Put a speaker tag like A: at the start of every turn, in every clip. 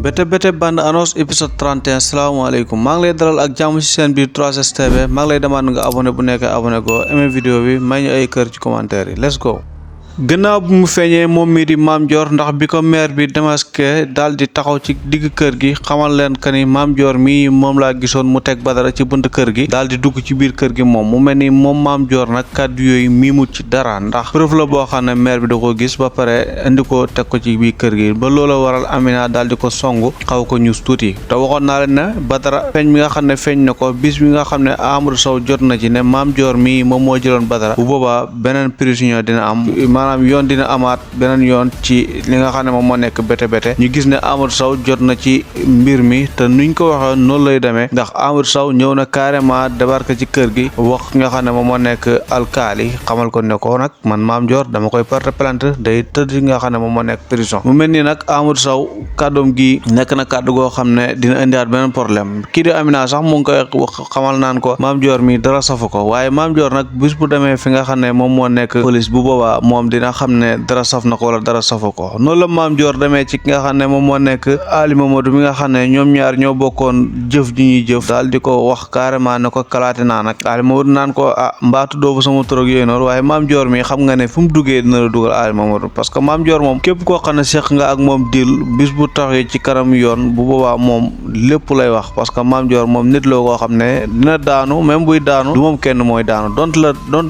A: Bete bande annonce épisode 31 salaamaaleykum maa ngi lay dalal ak jàmm ci seen biir 3STV maa ngi lay demande nga abonné bu nekkee abonné go aimé vidéo bi may ñu ay kër ci commentaire yi let's go. gannaaw bu mu feeñee moom mii di Mame Dior ndax bi ko maire bi démasqué daal di taxaw ci digg kër gi xamal leen que ni Mame Dior mii moom laa gisoon mu teg Badara ci bunt kër gi daal di dugg ci biir kër gi moom mu mel ni moom Mame Dior nag kàddu yooyu miimut ci dara ndax preuve la boo xam ne maire bi da ko gis ba pare indi ko teg ko ci biir kër gi ba loola waral Amina daal di ko songu xaw ko ñuus tuuti te waxoon naa leen ne Badara feeñ mi nga xam ne feeñ na ko bis bi nga xam ne Amadou Sow jot na ci ne Mame Dior mii moom moo jëloon Badara bu boobaa beneen prisonnier dina am maanaam yoon dina amaat beneen yoon ci li nga xam ne moom moo nekk bete ñu gis ne Amadou Sow jot na ci mbir mi te nuñ ko waxee noonu lay demee ndax Amadou Sow ñëw na carrément débarqué ci kër gi wax nga xam ne moom moo nekk alkaali xamal ko ne ko nag man Mame Dior dama koy porter plainte day tëdd nga xam ne moom moo nekk prison mu mel ni nag Amadou Sow kàddoom gi nekk na kàddu goo xam ne dina indiwaat beneen problème kii di Amina sax mu ngi koy wax xamal naan ko Mame Dior mi dara safu ko waaye Mame Dior nag bis bu demee fi nga xam ne moom moo nekk police bu boobaa moom dina xam ne dara saf na ko wala dara safu ko noonu la Mame Dior demee ci ki nga xam ne moom moo nekk Ali Mamadou mi nga xam ne ñoom ñaar ñoo bokkoon jëf ji ñuy jëf daal di ko wax carrément ne ko kalaate naa nag Ali Mamadou naan ko mbaatu doobu sama turog yooyu noonu waaye Mame Dior mi xam nga ne fu mu duggee dina la dugal Ali Mamadou parce que Mame Dior moom képp koo xam ne seq nga ak moom dil bis bu taxee ci kanam yoon bu boobaa moom lépp lay wax parce que Mame Dior moom nit la koo xam ne dina daanu même buy daanu du moom kenn mooy daanu donte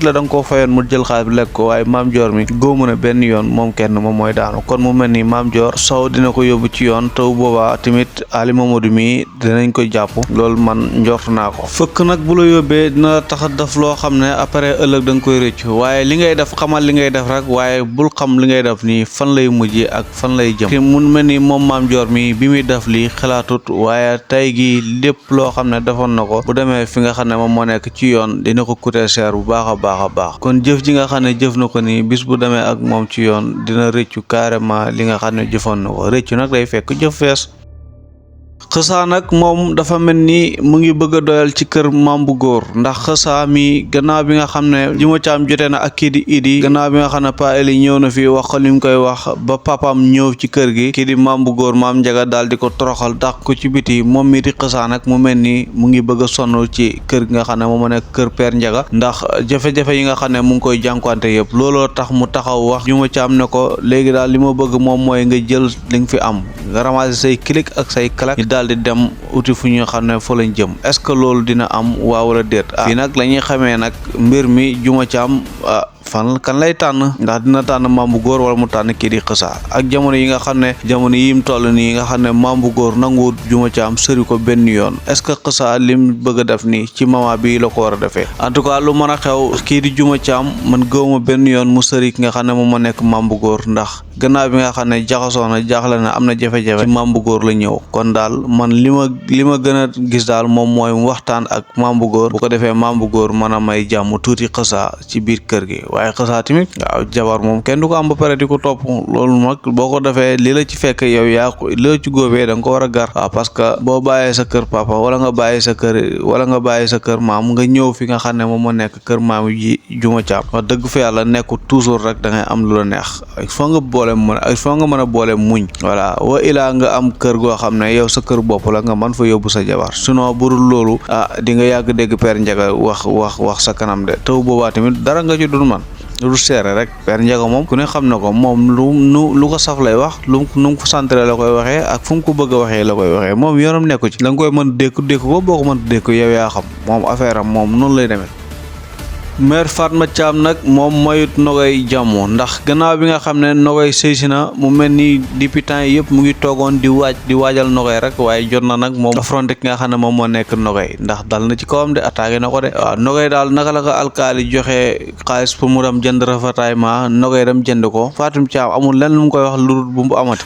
A: la da nga koo fayoon mu jël xaalis bi lekk ko waaye Mame Dior mi góomu ne benn yoon moom kenn moom mooy daanu kon mu mel ni Mame Dior Sow dina ko yóbbu ci yoon taw boobaa tamit Ali Mamadou mi dinañ ko jàpp loolu man njort naa ko fëkk nag bu la yóbbee dina la tax a def loo xam ne après ëllëg da nga koy rëcc waaye li ngay def xamal li ngay def rek waaye bul xam li ngay def nii fan lay mujjee ak fan lay jëm mu mel ni moom Mame Dior mi bi muy def lii xalaatut waaye tey gi lépp loo xam ne defoon na ko bu demee fi nga xam ne moom moo nekk ci yoon dina ko coûter cher bu baax a baax a baax kon jëf ji nga xam ne jëf na ko nii bis bu demee ak moom ci yoon dina rëccu carrément li nga xam ne jëfoon na ko rëccu nag day fekk jëf fees xësaa nag moom dafa mel ni mu ngi bëgg a doyal ci kër maam bu góor ndax xësaa mi gannaaw bi nga xam ne Juma Caam jotee na ak kii di Idi gannaaw bi nga xam ne Pa Eli ñëw na fi wax ko li mu koy wax ba papam ñëw ci kër gi kii di maam bu góor maam Njaga daal di ko toroxal dàq ko ci biti moom mi di xësaa nag mu mel ni mu ngi bëgg a sonn ci kër gi nga xam ne moom moo nekk kër Père Njaga ndax jafe-jafe yi nga xam ne mu ngi koy jànkuwante yëpp looloo tax mu taxaw wax Juma Caam ne ko léegi daal li ma bëgg moom mooy nga jël li nga fi am nga ramasser say kilik ak say kalak daal di dem uti fu ñu xam ne fa lañ jëm est-ce que loolu dina am waaw wala déet fii nag la ñuy xamee nag mbir mi Juma Caam fan kan lay tànn ndax dina tànn maam bu góor wala mu tànn kii di xësaa ak jamono yi nga xam ne jamono yim toll nii nga xam ne maam bu góor nanguwut Juma Caam sëri ko benn yoon est-ce que xësaa lim bëgg a def nii ci moment bii la ko war a defee en tout cas lu mën a xew kii di Juma Caam man gëwuma benn yoon mu sëri ki nga xam ne moom ma nekk maam bu góor ndax gannaaw bi nga xam ne jaxasoo na jaaxle na am na jafe-jafe ci maam bu góor la ñëw kon daal man li ma gën a gis daal moom mooy mu waxtaan ak maam bu góor bu ko defee maam bu góor mën a may jàmm tuuti xësaa ci biir kër gi waaye xësaa tamit waaw jabar moom kenn du ko am ba pare di ko topp loolu nag boo ko defee li la ci fekk yow yaa ko li la ci góobee da nga ko war a gar waaw parce que boo bàyyee sa kër papa wala nga bàyyi sa kër maam nga ñëw fi nga xam ne moom moo nekk kër maam ji Juma Caam wax dëgg fa yàlla nekkul toujours rek da ngay am lu la neex foo nga mën a boole muñ voilà wa ilaa nga am kër goo xam ne yow sa kër bopp la nga mën fa yóbbu sa jabar sinon burul loolu di nga yàgg dégg Père Njaga wax sa kanam de taw boobaa tamit dara nga ci dul man lu seere rek Père Njaga moom ku ne xam na ko moom lu ko saf lay wax nu mu ko centré la koy waxee ak fu mu ko bëgg a waxee la koy waxee moom yoonam nekku ci da nga koy mën dékku ko boo ko mën dékku yow yaa xam moom affaire am moom noonu lay demee mère Fatma Thiam nag moom mayut Nogay jàmm ndax gannaaw bi nga xam ne Nogay sëysi na mu mel ni depuis temps yi yëpp mu ngi toogoon di waajal Nogay rek waaye jot na nag moom affronté ki nga xam ne moom moo nekk Nogay ndax dal na ci kawam de attaqué na ko de waaw Nogay daal naka la ko alkaali joxe xaalis pour mu dem jënd ravitaillement Nogay dem jënd ko Fatim Thiam amul lenn lu mu koy wax lu bu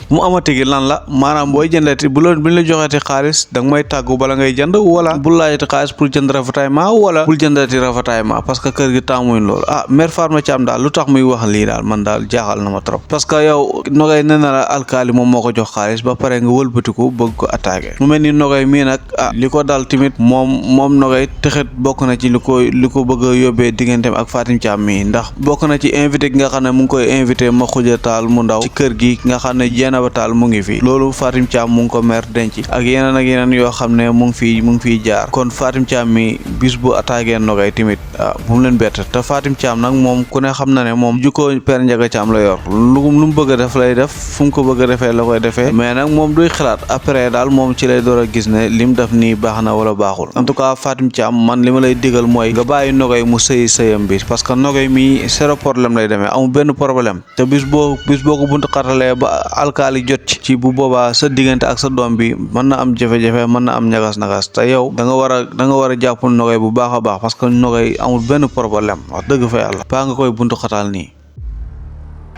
A: mu amati gi lan la maanaam booy jëndati bu ñu la joxeeti xaalis da nga may tàggu bala ngay jënd wala bul laajati xaalis pour jënd ravitaillement wala bul jëndati ravitaillement parce que kër gi taamuñ loolu mère Fatma Thiam daal lu tax muy wax lii daal man daal jaaxal na ma trop parce que yow Nogay nee na la alkaali moom moo ko jox xaalis ba pare nga wëlbatiku bëgg ko attaqué mu mel ni Nogay mii nag li ko dal tamit moom Nogay texet bokk na ci li ko bëgg a yóbbee digganteem ak Fatim Thiam mii ndax bokk na ci invité gi nga xam ne mu ngi koy invité ma xuja taal mu ndaw ci kër gi nga xam ne Jeynaba Taal mu ngi fi loolu Fatim Thiam mu ngi ko mer denc ak yeneen yoo xam ne mu ngi fiy jaar kon Fatim Thiam mi bis bu attaqué Nogay tamit bu mu leen bett te Fatim Thiam nag moom ku ne xam na ne moom jukkoo Père Ndiaga Thiam la yor lu mu bëgg a def lay def fu mu ko bëgg a defee la koy defee mais nag moom duy xalaat après daal moom ci lay door a gis ne lim def nii baax na wala baaxul en tout cas Fatim Thiam man li ma lay digal mooy nga bàyyi Nogay mu sëyam bi parce que Nogay mi zéro problème lay demee amul benn problème te bis boo ko buntu xartalee ba alkaali jot ci bu boobaa sa diggante ak sa doom bi mën na am jafe-jafe mën na am ñagas-nagas te yow da nga war a jàpp Nogay bu baax a baax parce que Nogay amul benn problème wax dëgg fa yàlla baa nga koy buntu xatal nii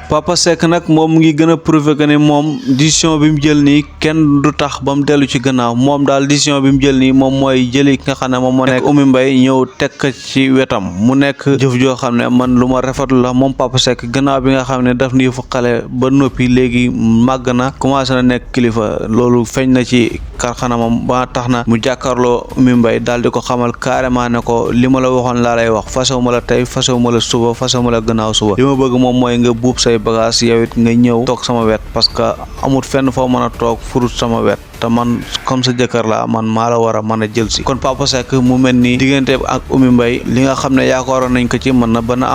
A: Papa Seck nag moom mu ngi gën a prouver que ne moom décision bi mu jël nii kenn du tax ba mu dellu ci gannaaw moom daal décision bi mu jël nii moom mooy jëli ki nga xam ne moom moo nekk Oumy Mbaye ñëw teg ci wetam mu nekk jëf joo xam ne man lu ma rafetlu la moom Papa Seck gannaaw bi nga xam ne daf nii fu xale ba noppi léegi màgg na commencé na nekk kilifa loolu feeñ na ci karxanamam ba tax na mu jàkkaarloo Oumy Mbaye daal di ko xamal carrément ne ko li ma la waxoon laa lay wax fasewu ma la tey fasewu ma la suba fasewu ma la gannaaw suba li ma bëgg moom mooy nga buub say bagage yow it nga ñëw toog sama wet parce que amut fenn foo mën a toog furut sama wet te man comme sa jëkkër la man maa la war a mën a jël si kon Papa Seck mu mel ni diggante ak Oumy Mbaye li nga xam ne yaakaaroon nañ ko ci mën na bañ a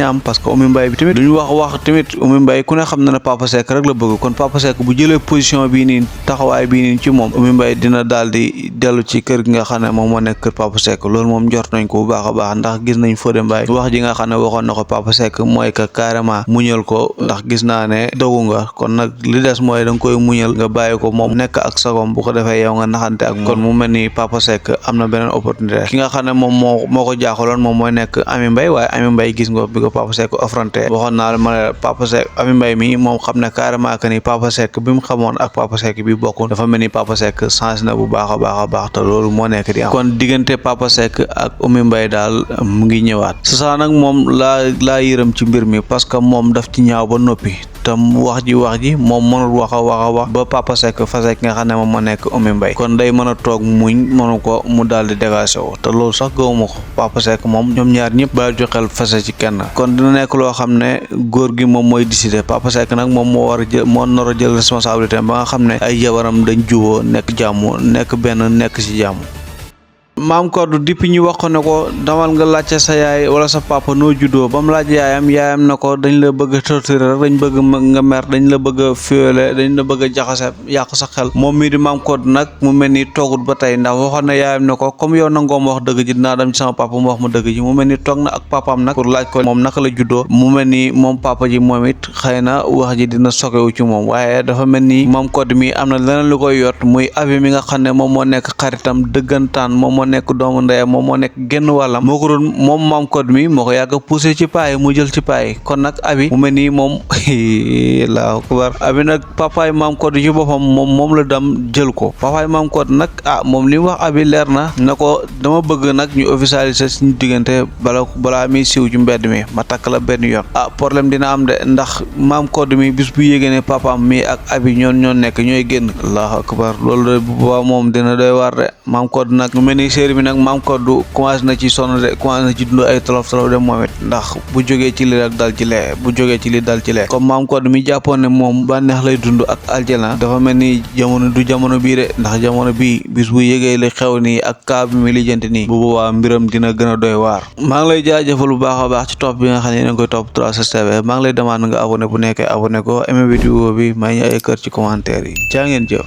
A: am parce que Oumy Mbaye bi tamit duñu wax tamit Oumy Mbaye ku ne xam na ne Papa Seck rek la bëgg kon Papa Seck bu jëlee position bii nii taxawaay bii nii ci moom Oumy Mbaye dina daal di dellu ci kër gi nga xam ne moom moo nekk kër Papa Seck loolu moom jort nañ ko bu baax a baax ndax gis nañ Fodé Mbaye wax ji nga xam ne waxoon na ko Papa Seck mooy que carrément muñal ko ndax gis naa ne dogu nga kon nag li des mooy da nga koy muñal nga bàyyi ko moom nekk ak sagom bu ko defee yow nga naxante ak kon mu mel ni Papa Seck am na beneen opportunité ki nga xam ne moom moo ko jaaxaloon moom mooy nekk Amy Mbaye waaye Amy Mbaye gis nga bi ko Papa Seck affronté waxoon naa la ma ne Papa Seck Amy Mbaye mi moom xam ne carrément que ni Papa Seck bi mu xamoon ak Papa Seck bi bokk dafa mel ni Papa Seck changé na bu baax a baax te loolu moo nekk di am kon diggante Papa Seck ak Oumy Mbaye daal mu ngi ñëwaat sa nag moom laa yërëm ci mbir mi parce que moom daf ci ñaaw ba noppi tam wax ji moom mënul wax a wax ba Papa Seck fase ki nga xam ne moom moo nekk Oumy Mbaye kon day mën a toog muñ mënu ko mu daal di dégagé wu te loolu sax gëwuma ko Papa Seck moom ñoom ñaar ñëpp bàyyi joxel fase ci kenn kon dina nekk loo xam ne góor gi moom mooy décider Papa Seck nag moom moo nar a jël responsabilité ba nga xam ne ay jabaram dañ juboo nekk jàmm nekk benn nekk ci jàmm maam Kodou depuis ñu wax ko ne ko damal nga laajte sa yaay wala sa papa noo juddoo ba mu laaj yaayam na ko dañ la bëgg a torturer rek dañ bëgg nga mer dañ la bëgg a fioler dañ la bëgg a jaxase yàq sa xel moom mii di maam Kodou nag mu mel ni toogut ba tey ndax waxoon na yaayam ne ko comme yow nangoo ma wax dëgg ji dinaa dem ci sama papa mu wax ma dëgg ji mu mel ni toog na ak papaam nag pour laaj ko moom naka la juddoo mu mel ni moom papa ji moom it xëy na wax ji dina sokewu ci moom waaye dafa mel ni maam Kodou mi am na leneen lu koy yot muy abi mi nga xam ne moom moo nekk xaritam dëggantaan moom moo nekk doomu ndeyam moom moo nekk genn wàllam moo ko doon moom maam Kodou mi moo ko yàgg a poussé ci paay mu jël ci paay kon nag abi mu mel nii moom Allahu akbar abi nag papaay maam Kodou ci boppam moom la dem jël ko papaay maam Kodou nag moom li mu wax abi leer na ko dama bëgg nag ñu officialiser suñu diggante balaa mi siw ci mbedd mi ma takk la benn yoon problème dina am de ndax maam Kodou mi bis bu yégée ne papaam mi ak abi ñoo nekk ñooy génn Allahu akbar loolu de bu boobaa moom dina doy war de maam Kodou nag mu mel ni série bi nag maam Kodou commencé na ci sonn de commencé na ci dund ay tolof de moom it ndax bu jógee ci li rek dal ci lee bu jógee ci li dal ci lee comme maam Kodou mi jàppoon ne moom bànneex lay dund ak aljana dafa mel ni jamono bii de ndax jamono bii bis bu yégee li xew nii ak kaa bi mi lijjanti nii bu boobaa mbiram dina gën a doy waar maa ngi lay jaajëfal bu baax a baax ci topp bi nga xam ne yéen koy topp 3STV maa ngi lay demande nga abonné bu nekkee abonné ko aimé vidéo bi may ñu ay kër ci commentaire yi jaa ngeen jëf